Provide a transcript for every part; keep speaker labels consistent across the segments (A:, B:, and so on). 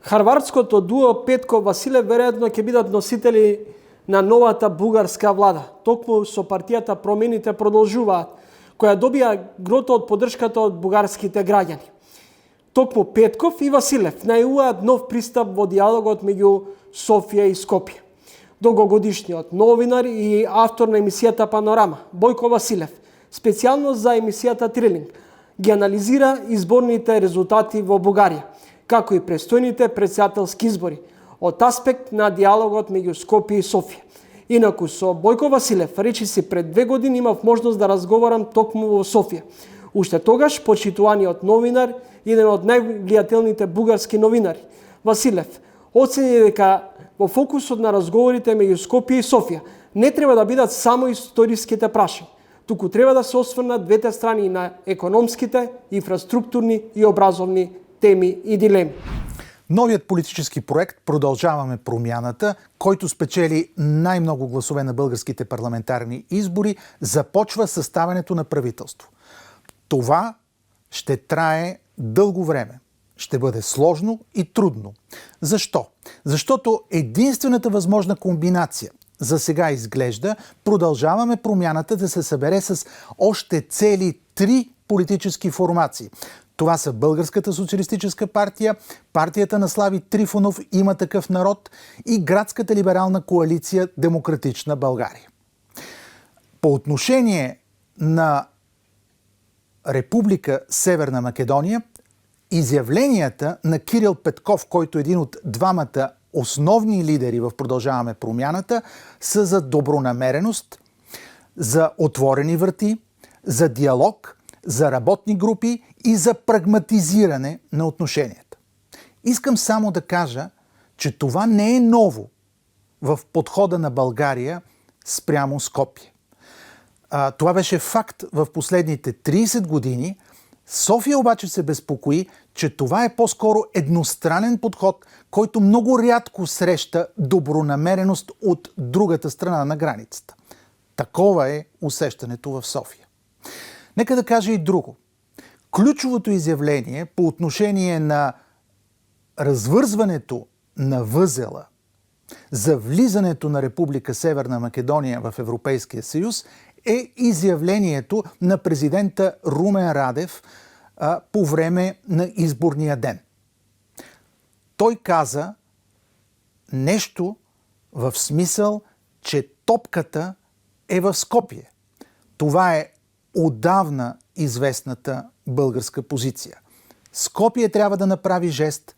A: Харвардското дуо Петко Василев веројатно ќе бидат носители на новата бугарска влада. Токму со партијата Промените продолжуваат, која добија грото од поддршката од бугарските граѓани. Токму Петков и Василев најуваат нов пристап во диалогот меѓу Софија и Скопје. Долгогодишниот новинар и автор на емисијата Панорама, Бојко Василев, специјално за емисијата Трилинг, ги анализира изборните резултати во Бугарија, како и престојните претседателски избори, од аспект на диалогот меѓу Скопје и Софија. Инаку со Бојко Василев, речиси пред 2 години имав можност да разговарам токму во Софија. Уште тогаш почитуваниот новинар, еден од највлијателните бугарски новинари, Василев, оцени дека во фокусот на разговорите меѓу Скопје и Софија не треба да бидат само историските прашања, туку треба да се осврнат двете страни на економските, инфраструктурни и образовни теми и дилеми.
B: Новият политически проект "Продължаваме промяната", който спечели най-много гласове на българските парламентарни избори, започва съставянето на правителство. Това ще трае дълго време. Ще бъде сложно и трудно. Защо? Защото единствената възможна комбинация за сега изглежда "Продължаваме промяната" да се събере с още цели 3 политически формации. Това са Българската социалистическа партия, партията на Слави Трифонов "Има такъв народ" и Градската либерална коалиция "Демократична България". По отношение на Република Северна Македония, изявленията на Кирил Петков, който е един от двамата основни лидери в "Продължаваме промяната", са за добронамереност, за отворени врати, за диалог, за работни групи и за прагматизиране на отношенията. Искам само да кажа, че това не е ново в подхода на България спрямо Скопие. Това беше факт в последните 30 години. София обаче се безпокои, че това е по-скоро едностранен подход, който много рядко среща добронамереност от другата страна на границата. Такова е усещането в София. Нека да кажа и друго. Ключовото изявление по отношение на развързването на възела за влизането на Република Северна Македония в Европейския съюз е изявлението на президента Румен Радев по време на изборния ден. Той каза нещо в смисъл, че топката е в Скопие. Това е отдавна известната българска позиция. Скопие трябва да направи жест,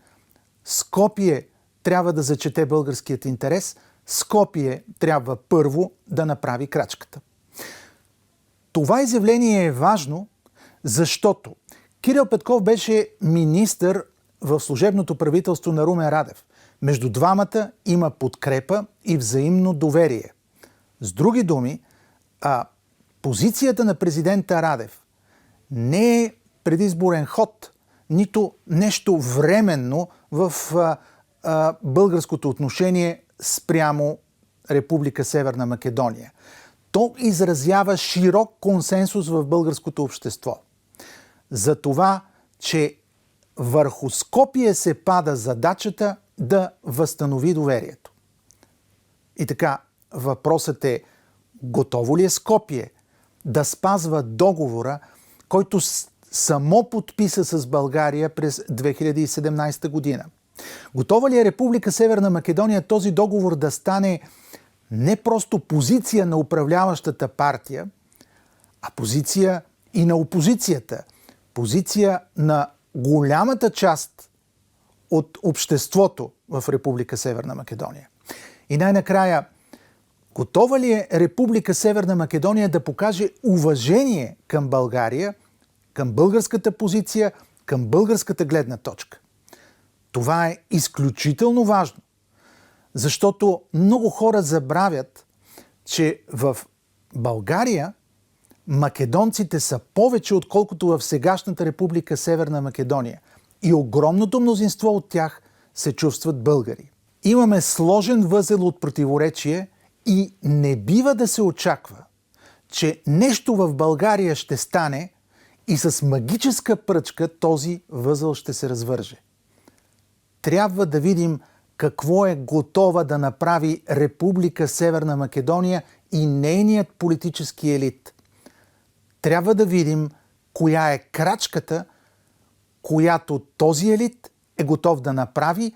B: Скопие трябва да зачете българският интерес, Скопие трябва първо да направи крачката. Това изявление е важно, защото Кирил Петков беше министър в служебното правителство на Румен Радев. Между двамата има подкрепа и взаимно доверие. С други думи, позицията на президента Радев не е предизборен ход, нито нещо временно в българското отношение спрямо Република Северна Македония. То изразява широк консенсус в българското общество за това, че върху Скопие се пада задачата да възстанови доверието. И така, въпросът е: готово ли е Скопие да спазва договора, който само подписа с България през 2017 година? Готова ли е Република Северна Македония този договор да стане не просто позиция на управляващата партия, а позиция и на опозицията, позиция на голямата част от обществото в Република Северна Македония? И най-накрая, готова ли е Република Северна Македония да покаже уважение към България, към българската позиция, към българската гледна точка? Това е изключително важно, защото много хора забравят, че в България македонците са повече, отколкото в сегашната Република Северна Македония. И огромното мнозинство от тях се чувстват българи. Имаме сложен възел от противоречие и не бива да се очаква, че нещо в България ще стане и с магическа пръчка този възел ще се развърже. трябва да видим какво е готова да направи Република Северна Македония и нейният политически елит. Трябва да видим коя е крачката, която този елит е готов да направи,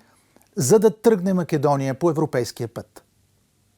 B: за да тръгне Македония по европейския път.